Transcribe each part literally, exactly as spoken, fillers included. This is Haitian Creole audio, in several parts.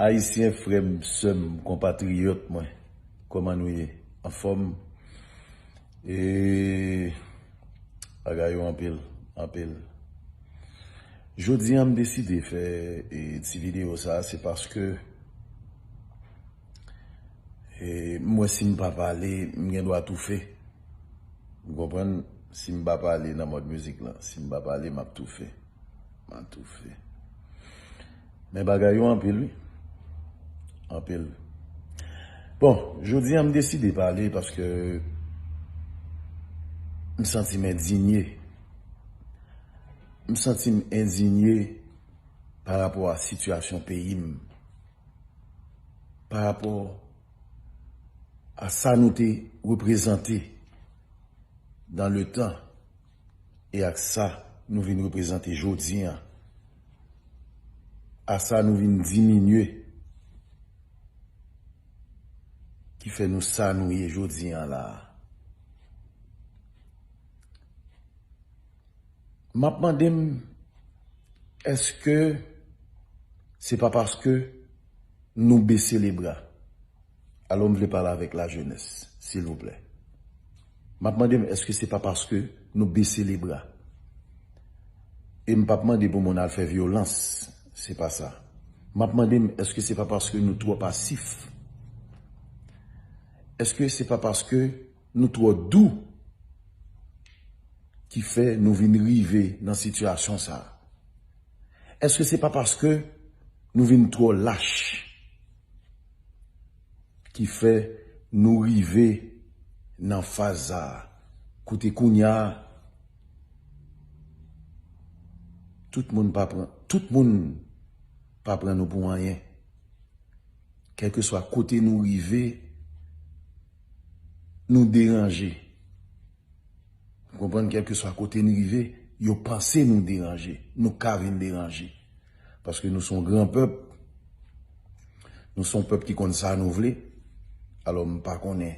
Ayisyen, frè m, sè m, konpatriyòt mwen, kòman nou ye? Anfòm? E, bagay yo anpil, anpil. Jodi a, m deside fè, e, ti videyo sa, se paske, e, m wè si m pa pale, m gen dwa toufe. Ou konprann? Si m pa pale nan mòd mizik lan, si m pa pale, m ap toufe. M ap toufe. Men bagay yo anpil, wi. Anpil. Bon, jodi a m deside pale paske m santi m endinye. M santi m endinye pa rapò a sitiyasyon peyi m. Pa rapò a sa nou te reprezante dans le temps e ak sa nou vin reprezante jodi a, a sa nou vin diminye, ki fè nou sa nou ye jodi a la a. M ap mande m, èske se pa paske nou bese lebra? Alò, m vle pale avèk lajenès, silvouplè. M ap mande m, èske se pa paske nou bese lebra? E m p ap mande pou moun al fè vyolans, se pa sa. M ap mande m, èske se pa paske nou twò pasif? Èske se pa paske nou twò dou ki fè nou vin rive nan sitiyasyon sa a? Èske se pa paske nou vin twò lach ki fè nou rive nan faz sa a? Kote kounye a, tout moun pa pran, tout moun pa pran nou pou anyen. Kèlkeswa kote nou rive, nou deranje. Ou konprann? Kèlkeswa kote n rive, yo panse nou deranje. Nou ka vin deranje. Paske nou se yon gran pèp. Nou se yon pèp ki konn sa nou vle. Alò, m pa konnen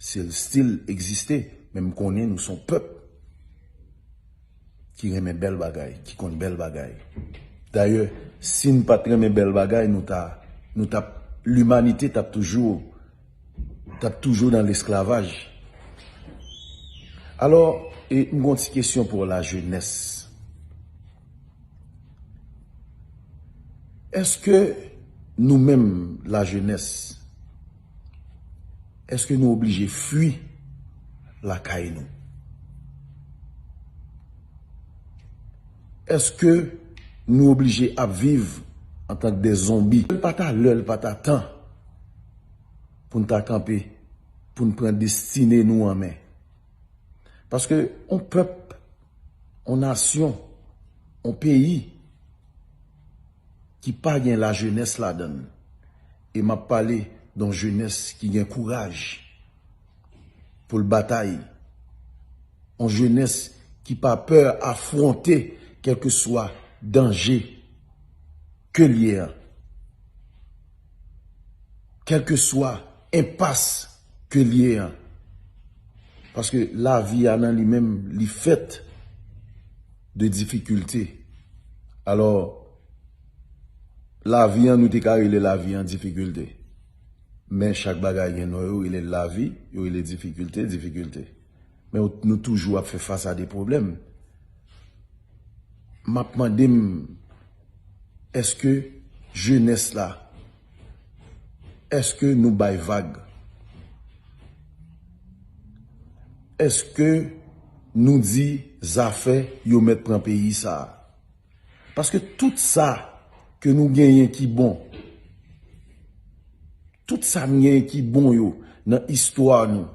si l still egziste, men m konnen nou se yon pèp ki renmen bèl bagay, ki konn bèl bagay. Dayè, si n pa t renmen bèl bagay, nou ta, nou t ap, limanite t ap toujou, t ap toujou nan lesklavaj. Alò, e, m gon ti kesyon pou lajenès. Èske nou menm, lajenès, èske nou oblije fui lakay nou? Èske nou oblije ap viv antank de zonbi? Lè l pa ta lè, l pa ta tan pou n ta kanpe, pou n pran destine nou an men. Paske on pèp, on nasyon, on peyi ki pa gen lajenès ladan l, e m ap pale de yon jenès ki gen kouraj pou l batay, yon jenès ki pa pè afwonte kèlkeswa danje ke l ye a, kèlkeswa enpas ke l ye a. Paske lavi a nan li menm, li fèt de difikilte. Alò, lavi an, nou te ka rele lavi an difikilte. Men chak bagay gen non yo, yo rele l lavi, yo rele difikilte, difikilte. Men nou toujou ap fè fas a de pwoblèm. M ap mande m, èske jenès la, èske nou bay vag? Èske nou di zafè yo mèt pran peyi sa a? Paske tout sa ke nou genyen ki bon, tout sa n genyen ki bon yo nan istwa nou,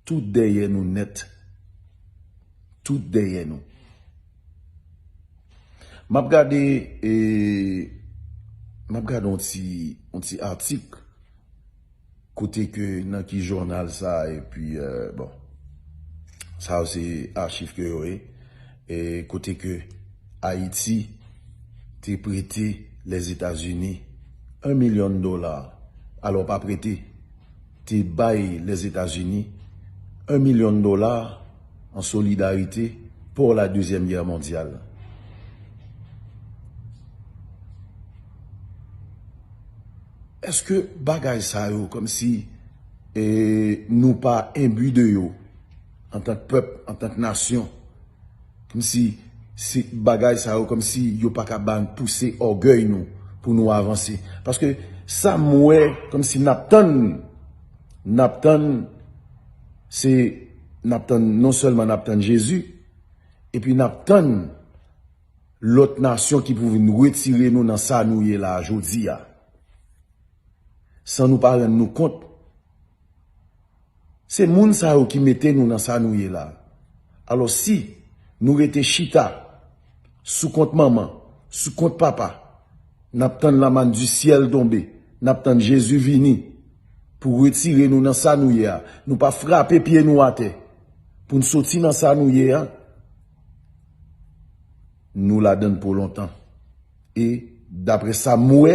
tout dèyè nou nèt. Tout dèyè nou. M ap gade, e, m ap gade yon ti, yon ti atik kote ke nan ki jounal sa, epi, e, bon, sa yo se achif ke yo ye, e kote ke Ayiti te prete Lèzetazini yon milyon dola. Alò, pa prete, te bay Lèzetazini yon milyon dola an solidarite pou la Dezyèm Gè Mondyal. Èske bagay sa yo, kòmsi e, nou pa enbi de yo, antank pèp, antank nasyon, kòmsi si bagay sa yo, kòmsi yo pa ka ba n pouse ògèy nou pou nou avanse? Paske sa m wè, kòmsi n ap tann, n ap tann, se, n ap tann, non sèlman n ap tann Jezi, epi n ap tann lòt nasyon ki pou vin retire nou nan sa nou ye la a jodi a, san nou pa rann nou kont. Se moun sa yo ki mete nou nan sa nou ye la. Alò, si nou rete chita sou kont manman, sou kont papa, n ap tann lamann di syèl tonbe, n ap tann Jezi vini pou retire nou nan sa nou ye a, nou pa frape pye nou atè pou n soti nan sa nou ye a, nou ladann pou lontan. E daprè sa m wè,